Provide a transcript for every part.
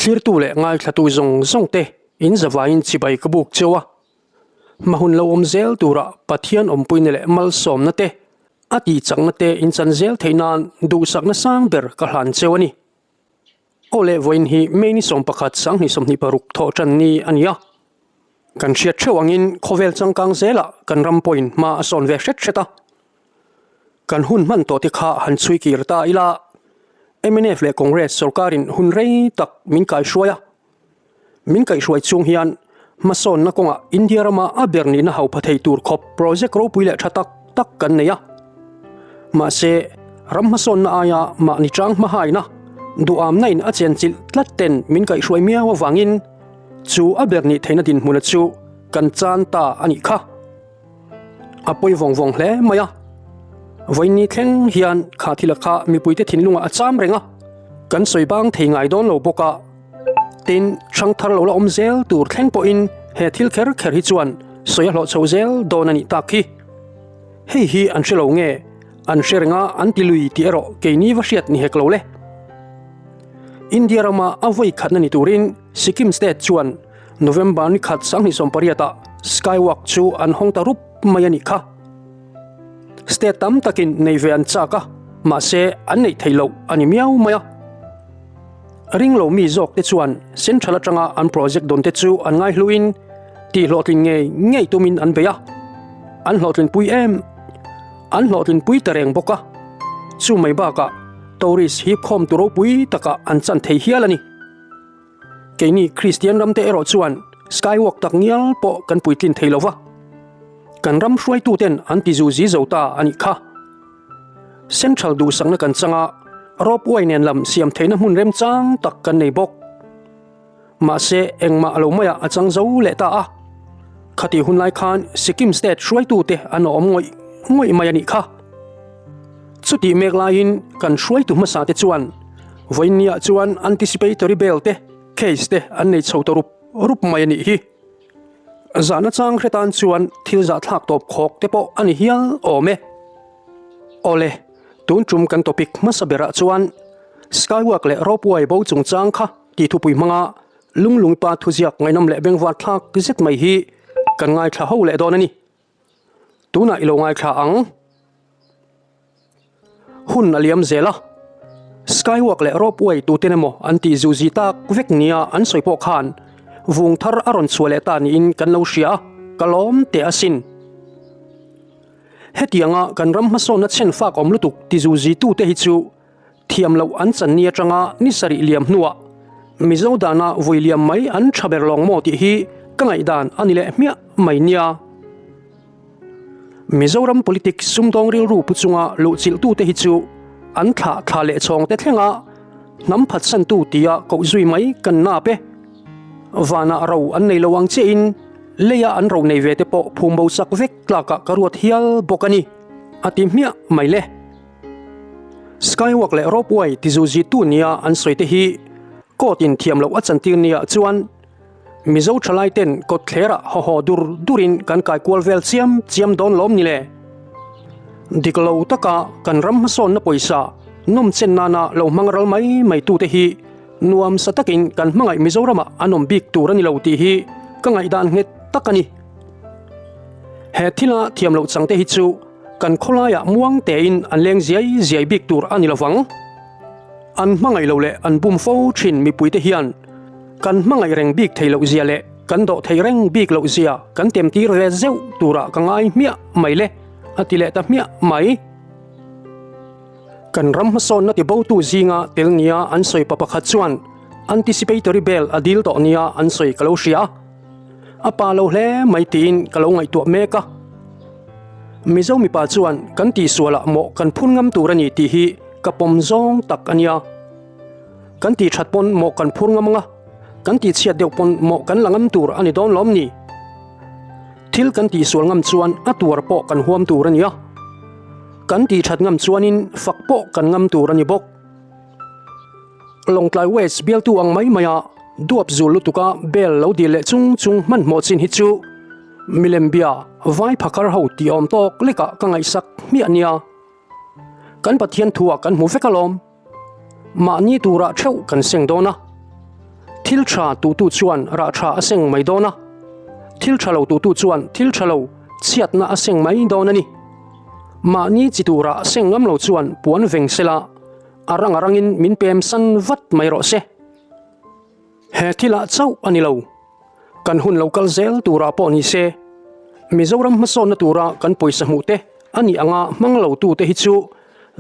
Thlirtu leh ngaithlatu zawng zawng te in zavaiin chibai ka buk cheu a. Hma hun lo awm zel tura Pathian awmpuina leh malsawmna te, a tihchakna te in chan zel theih nan duhsakna sang ber ka hlan cheu a ni. Aw leh vawiin hi May ni 11 2026 thawh tan ni a ni a. Kan hriat theuh angin khawvel changkang zelah kan ram pawhin hma a sawn ve hret hret a. Kan hun hman tawh te kha han chhui kir ta ila, mnf leh Congress sorkarin hun rei tak min kaihruai a. Min kaihruai chung hian hmasawnna kawngah India rama a ber nihna hau pha thei tur khawp project ropui leh tha tak tak kan nei a. Mahse, ram hmasawnna aia mahni chang hmahaina, duhamna in a chenchilh tlat ten min kaihruai miau avangin chu a ber nih theihna dinhmuna chu kan chan ta a nih kha. A pawi vawng vawng hle mai a. Vawiinni thleng hian kha thila kha mipuite thinlungah a cham reng a, kan sawi bang thei ngai dawn lo bawk a. Tin, hrang thar lo la awm zel tur thleng pawhin he thil kher kher hi chuan sawi a hlawh chho zel dawn a nih tak hi. Hei hi an hre lo nge, an hre reng a an ti lui tih erawh keini va hriat ni hek lo le. India rama a vawi khatna ni turin Sikkim state chuan November ni khat 2018 ah Skywalk chu an hawng ta rup mai a nih kha. State tam takin nei ve an chak a, mahse an neih theih loh a ni miau mai a. Ring lo mi zawk te chuan Central atanga an project dawn te chu an ngaihluin tih hlawhtlin ngei ngei tumin an bei a, an hlawhtlinpui em an hlawhtlinpui ta reng bawk a. Chu mai bakah tourist hipkhawm tu ropui takah an chan thei hial a ni. Keini Kristian ramte erawh chuan Skywalk tak ngial pawh kan puitlin thei lo va, kan ram hruaituten an ti zu zi zo ta a nih kha. Central duhsakna kan chang a, ropeway nen lam siam theihna hmun remchang tak kan nei bawk. Mahse engmah lo maiah a chang zo leh ta a. Khatih hun lai khan Sikkim state hruaitute an awm ngawih ngawih mai a nih kha. Chutih mek laiin kan hruaitu hmasa te chuan vawiinniah chuan anticipatory bail te case te an nei chho ta rup rup mai a nih hi. Zahna chang hre tan chuan thil zahthlak tawp khawk te pawh a ni hial awm e. Awle, tun tum kan topic hmasa berah chuan Skywalk leh Ropeway bo chungchang kha tih thupui hmanga Lunglungpa thuziak ngaihnawm leh bengvar thlak zet mai hi kan ngaithla ho leh dawn a ni. Tunah i lo ngaithla ang. Hun a liam zel a, Skywalk leh Ropeway tuten emaw an tih zuzi tak vek nia an sawi pawh khan vung thar a rawn chhuah leh ta niin kan lo hria a, ka lawm teh asin. Hetianga kan ram hmasawnna chhen fak awm lutuk ti zuzi tute hi chu thiam loh an chan ni atanga ni sarih liam hnuah Mizo dana vui liam mai an tha ber lawng maw tih hi ka ngaihdan a ni leh hmiah mai nia. Mizoram politics sumdawng rilru pu chunga luhchilhtute hi chu an thlah thla leh chhawng te thlenga hnam phatsantu tia koh zui mai kan nap e. Vanah ro an nei lo ang chiahin leia an ro nei ve te pawh phum bo sak vek tlakah ka ruat hial bawk a ni, a ti hmiah mai le. Skywalk leh Ropeway ti zuzitu nia an sawi te hi court in thiam loh a chantir nia chuan Mizo thalai ten kawt thlerah haw haw dur durin kan kai kual vel chiam chiam dawn lawm ni le? Dik lo taka kan ram hmasawnna pawisa nawm chen nana lo hmang ral mai mai tute hi nuam sa takin kan hmangaih Mizoramah an awm bik tur a ni lo tih hi ka ngaihdan nghet tak a ni. He thila thiam loh changte hi chu Kan khawlaiah muang tein an leng ziai ziai bik tur a ni lovang. An hmangaih lo leh an bum fo thin mipuite hian kan hmangaih reng bik thei loh zia leh kan dawh thei reng bik loh zia kan temtir ve zeuh turah ka ngai hmiah mai le, a ti leh ta hmiah mai. Kan ram hmasawnna tibotu zinga tel nia an sawi pa pakhat chuan anticipatory bail a dil tawh nia an sawi ka lo hria a. A pa lo hle mai tiin ka lo ngaihtuah mek a. Mizo mipa chuan kan tihsualah mawh kan phun ngam tur a ni tih hi ka pawm zawng tak a nia. Kan tih that pawn mawh kan phur ngam ang a, kan tihchhiat deuh pawn mawh kan la ngam tur a ni dawn lawm ni? Thil kan tihsual ngam chuan a tuar pawh kan huam tur a ni a, kan tih that ngam chuanin fak pawh kan ngam tur a ni bawk. Lawngtlai West bialtu ang mai maia duap zul lutuka bel lo dil leh chung chung hmanhmawh chin hi chu milem bia vai phakar ho tih awm tawk lekah ka ngaihsak hmiah nia. Kan Pathian thuah kan hmu vek alawm. Mahni turah theuh kan seng dawn a. Thil tha tuhtu chuan rah tha a seng mai dawn a, thil tha lo tuhtu chuan thil tha lo chhiatna a seng mai dawn a ni. Mahni chi turah seng ngam lo chuan puan veng sela, a rang a rangin min pem san vat mai rawh se. He thilah chauh a ni lo. Kan hun lo kal zel turah pawh ni se, Mizoram hmasawnna tura kan pawisa hmuh te a nih anga hmang lo tute hi chu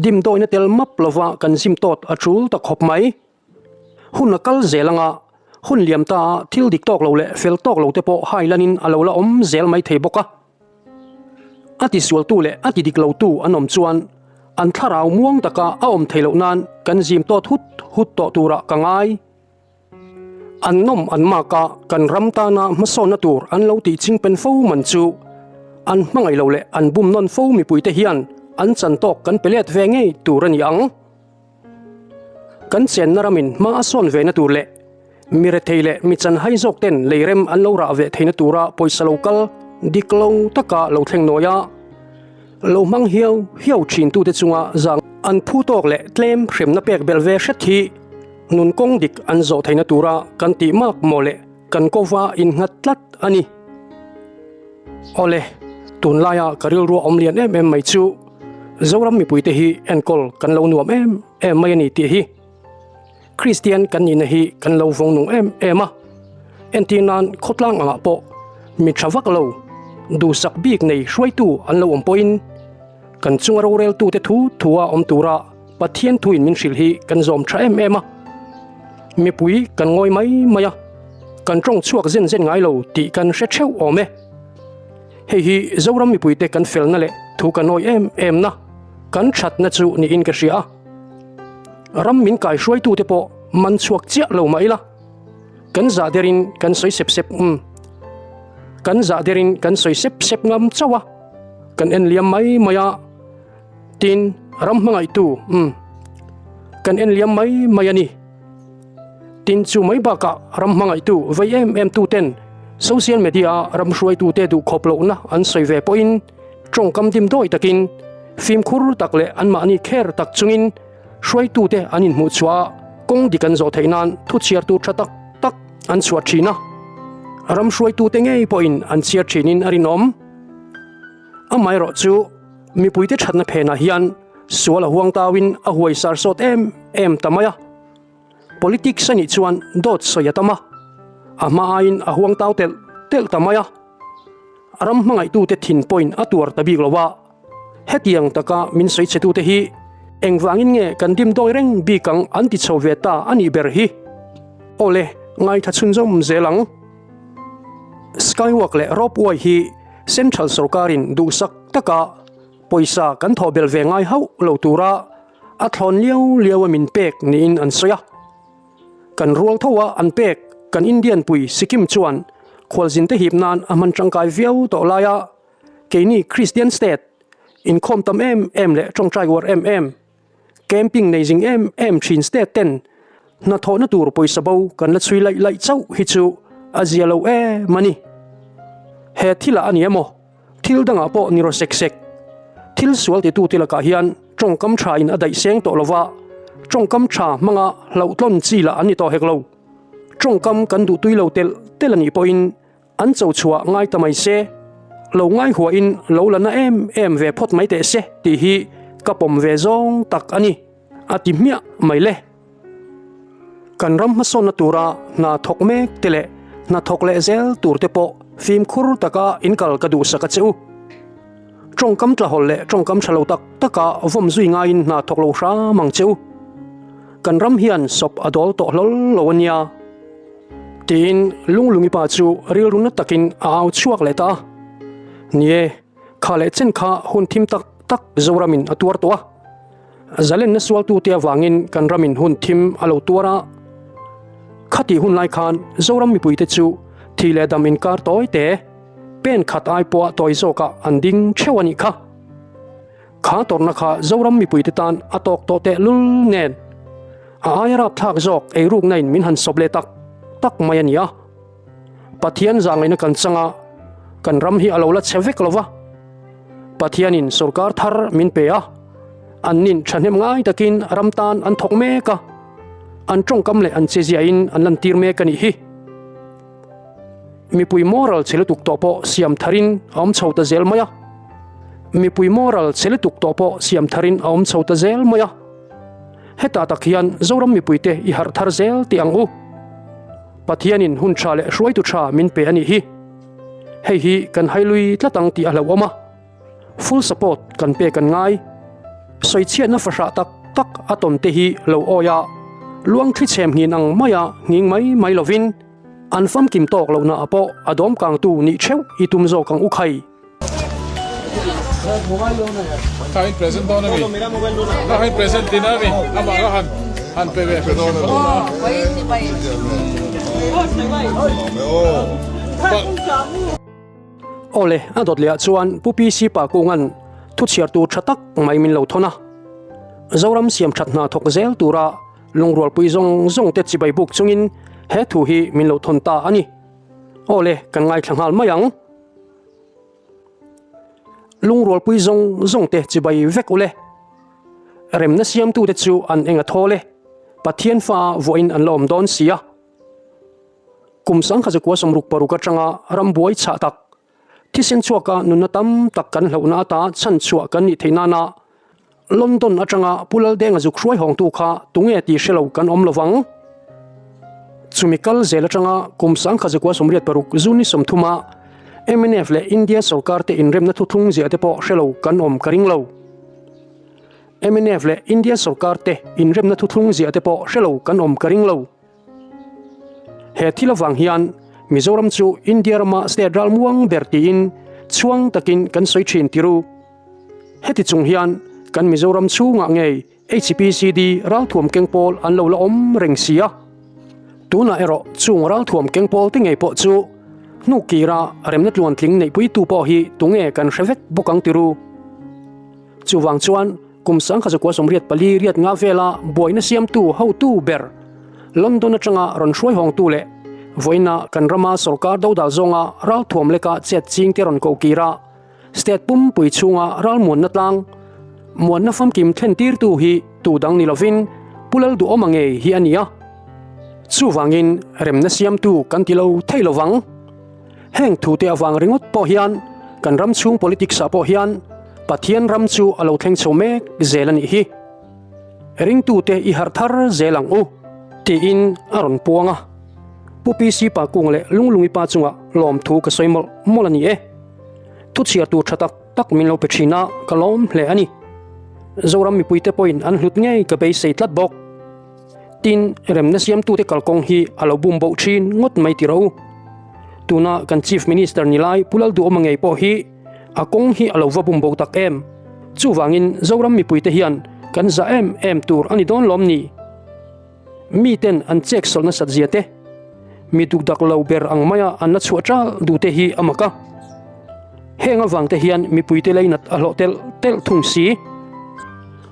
dimdawina tel map lova kan zim tawt a tul ta khawp mai. Hun a kal zel anga hun liam ta a thil dik tawk lo leh fel tawk lo te pawh hai lanin a lo la awm zel mai thei bawk a. A tisualtu leh a tidik lotu an awm chuan an thlarau muang taka a awm thei loh nan kan zim tawt hut hut tawh turah ka ngai. An nawm an mak a, kan ram tana hmasawnna tur an lo tih chingpen fo man chu an hmangaih lo leh an bum nawn fo mipuite hian an chan tawk kan pe let ve ngei tur a ni ang. Kan chenna ramin hma a sawn vena tur leh mi rethei leh mi chanhai zawk ten leirem an lo rah ve theihna tura pawisa lo kal dik lo taka lo thleng nawi a, lo hmang hiau hiau thintute chunga zang an phu tawk leh tlem hremna pek belh ve hret hi nun kawng dik an zawh theihna tura kan tih mak maw leh kan kova innghat tlat a ni. Awle, tunlaia ka rilrua awm lian em em mai chu Zoram mipuite hi enkawl kan lo nuam em em mai a ni tih hi Kristian kan nihna hi kan lo vawng nung em em a. Entir nan khawtlang angah pawh mi tha vak lo, duhsak bik nei hruaitu an lo awm pawhin kan chunga roreltute thu thua awm tura Pathian thuin min hrilh hi kan zawm tha em em a. Mipui kan ngawi mai mai a, kan tawng chhuak zen zen ngai lo tih kan hre theuh awm e. Hei hi Zoram mipuite kan felna leh thu kan awi em em na, kan thatna chu niin ka hria a. Ram min kai hruaitute pawh man chhuak chiah lo mah ila, kan zah derin kan sawi sep sep umm. Kan zah derin kan sawi sep sep ngam chauh a, kan en liam mai mai a, tin ram hmangaihtu umm kan en liam mai mai a ni. Tin chu mai bakah ram hmangaihtu vei em em tu ten social media a ram hruaitute duh khawp lohna an sawi ve pawhin tawngkam dim dawi takin fimkhur tak leh anmahni kher tak chungin hruaitute an inhmuh chhuah a, kawng dik an zawh theih nan thu chhiartu tha tak tak an chhuah thin a, ram hruaitute ngei pawhin an chhiar thinin a rinawm. Amaherawh chu mipuite thatna phenah hian sual a huang tauin a huai sar sawt em em ta mai a. Politics a nih chuan dawt sawi a tam a, a hma aiin a huang tau telh telh ta mai a. Ram hmangaihtute thin pawhin a tuar ta bik lo a, hetiang taka min sawi chhetute hi engvangin nge kan dim dawi reng bik ang an ti chho ve ta a nih ber hi. Awle, ngaithla chhunzawm zel ang. Skywalk leh Ropeway hi Central sorkarin duhsak taka pawisa kan thawh belh ve ngai hauh lo tura A thlawn liau liau a min pek niin an sawi a. Kan rual tho a an pek kan Indian pui Sikkim chuan khualzin te hip nan a hman tangkai viau tawh lai a, keini Kristian state inkhawm tam em em leh tawngtai uar em em, camping nei zing em em thin state ten hnathawhna tur pawisa bo kan la chhui laih laih chauh hi chu a zia lo em a ni. He thilah a ni emaw? Thil dangah pawh ni raw sek sek. Thil sual titute lakah hian tawngkam tha in a daih seng tawh lova, tawngkam tha hmanga hlauhtlawn chi lah an ni tawh hek lo. Tawngkam kan duhtui lo telh telh a nih pawhin an cho chhuah ngai ta mai se, lo ngaihuahin lo la na em em ve phawt mai teh se tih hi ka pawm ve zawng tak a ni, a ti hmiah mai le. Kan ram hmasawnna tura hna thawk mek te leh hna thawk leh zel tur te pawh fimkhur taka inkal ka duhsak a che u. Tawngkam tlahawlh leh tawngkam tha lo tak taka vawm zui ngaiin hna thawk lo hram ang che u. Kan ram hian sawp a dawl tawh hlawl lo a nia. Tiin Lunglungi pa chu rilru na takin a au chhuak leh ta a. Ni e, kha leh chen kha hun thim tak tak Zoramin a tuar tawh a. Zalenna sualtute avangin kan ramin hun thim a lo tuar a. Khatih hun lai khan Zoram mipuite chu thi leh dam inkar tawi te, pen khat ai pawha tawi zawkah an ding theuh a nih kha. Kha tawrhna kha Zoram mipuite tan a tawk tawh tehlul nen a aia rapthlak zawk eirukna in min han sawp leh tak tak mai a ni a. Pathian zahngaihna kan chang a, kan ram hi a lo la chhe vek lo va. Pathianin sorkar thar min pe a, an nin thahnem ngai takin ram tan an thawk mek a. An tawngkam leh an cheziahin an lantir mek a nih hi. Mipui moral chhe lutuk tawh pawh siam tharin a awm chho ta zel mai a. Mipui moral chhe lutuk tawh pawh siam tharin a awm chho ta zel mai a. Hetah tak hian Zoram mipuite i harh thar zel tih ang u. Pathianin hun tha leh hruaitu tha min pe a nih hi. Hei hi kan hailui tlat ang tih a hlauhawm a. Full support kan pek an ngai. Sawichhiatna fahrah tak tak a tawn te hi lo awi a, luang thli chhem nghin ang maia nghing mai mai lovin an famkim tawk lohna ah pawh a dawm kangtu nih theuh i tum zawk ang u khai. Ka in present dawn a mi? Ka in present tin a mi? Amah ka han han pe ve hrim hrim dawn a. Awle, a dawt leh ah chuan Pu PC Pakunga'n thu chhiar tur tha tak mai min lo thawn a. Zoram siam that hna thawk zel tura lungrualpui zawng zawng te chibai buk chungin he thu hi min lo thawn ta a ni. Awle, kan ngaithla nghal mai ang. Lungrualpui zawng zawng te chibai vek ule. Remna siamtute chu an eng a thawl e, Pathian fa vuahin an la awm dawn si a. Kum 1926 atanga rambuai chhah tak, thisen chhuaka nunna tam tak kan hlauhna ata chhan chhuah kan nih theih nana London atanga Pu Laldenga zuk hruai hawngtu kha tunge tih hre lo kan awm lovang. Chumi kal zel atanga kum 1986 June ni 30 a mnf leh India sorkar te inremna thuthlung ziah te pawh hre lo kan awm ka ring lo. Mnf leh India sorkar te inremna thuthlung ziah te pawh hre lo kan awm ka ring lo. He thil avang hian Mizoram chu India rama state ralmuang ber tiin chhuang takin kan sawi thin ti ru. Heti chung hian kan Mizoram chhungah ngei HPCD ralthuam keng pawl an lo la awm reng si a. Tunah erawh chung ralthuam keng pawl te ngei pawh chu hnuk kira remna tluantling neihpuitu pawh hi tunge kan hre vek bawk ang ti ru. Chuvang chuan Kum 1984 riat nga vela buaina siamtu hotu ber London atanga rawn hruai hawngtu leh vawiina kan rama sorkar dodal zawnga ralthuam leka chet chingte rawn ko kir a, state pumpui chhunga ralmuanna tlang muanna famkim thlentirtu hi tu dang ni lovin Pu Lalduhawma ngei hi a ni a. Chuvangin remna siamtu kan ti lo thei lovang. Heng thute avang ringawt pawh hian kan ram chhung politics ah pawh hian Pathian ram chu a lo thleng chho mek zel a nih hi. Ringtute i harh thar zel ang u, tiin a rawn puang a. Pu PC Pakung leh Lunglungi pa chungah lawmthu ka sawi mawlh mawlh a ni e. Thu chhiar tur tha tak tak min lo pe thin a, ka lawm hle a ni. Zoram mipuite pawhin an hlut ngei ka beisei tlat bawk. Tin, remna siamtute kalkawng hi a lo bum boh thin ngawt mai ti rawh u. Tuna kan Chief Minister ni lai Pu Lalduhawma ngei pawh hi a kawng hi a lo va bum boh tak em. Chuvangin Zoram mipuite hian kan zah em em tur a ni dawn lawm ni? Miten an chek sawlh nasat zia te, mi dukdak lo ber ang maia an la chhuah ṭal duh te hi a mak a. Heng avangte hian mipuite leinat a hlawh telh telh thung si.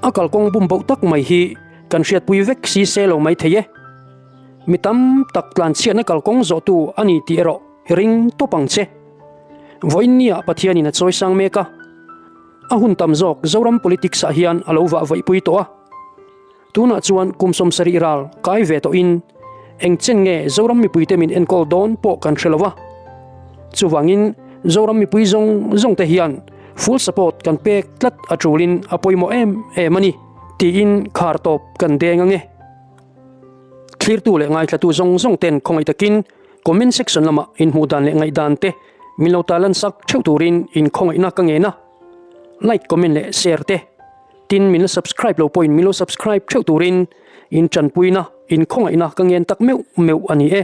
A kalkawng bum boh tak mai hi Kan hriatpui vek si se lo mai thei e. Mi tam tak tlanchhiatna kalkawng zawhtu a ni tih erawh i ring tawp ang che. Vawiin nia Pathianin a chawisang mek a, a hun tam zawk Zoram politics ah hian a lo vah vaihpui tawh a. Tunah chuan kum 70 ral kai ve tawhin eng chen nge Zoram mipuite min enkawl dawn pawh kan hre lo va. Chuvangin Zoram mipui zawng zawng te hian full support kan pek tlat a tulin a pawimawh em em a ni. Tiin khar tawp kan deng ange. Thlirtu leh ngaithlatu zawng zawng ten khawngaih takin comment section lamah inhmuh dan leh ngaihdan te min lo tarlan sak theuh turin in khawngaihna ka ngen a. Like, comment leh share te tin min la subscribe lo pawhin min lo subscribe theuh turin in tanpuina in khawngaihna ka ngen tak meuh meuh a ni e.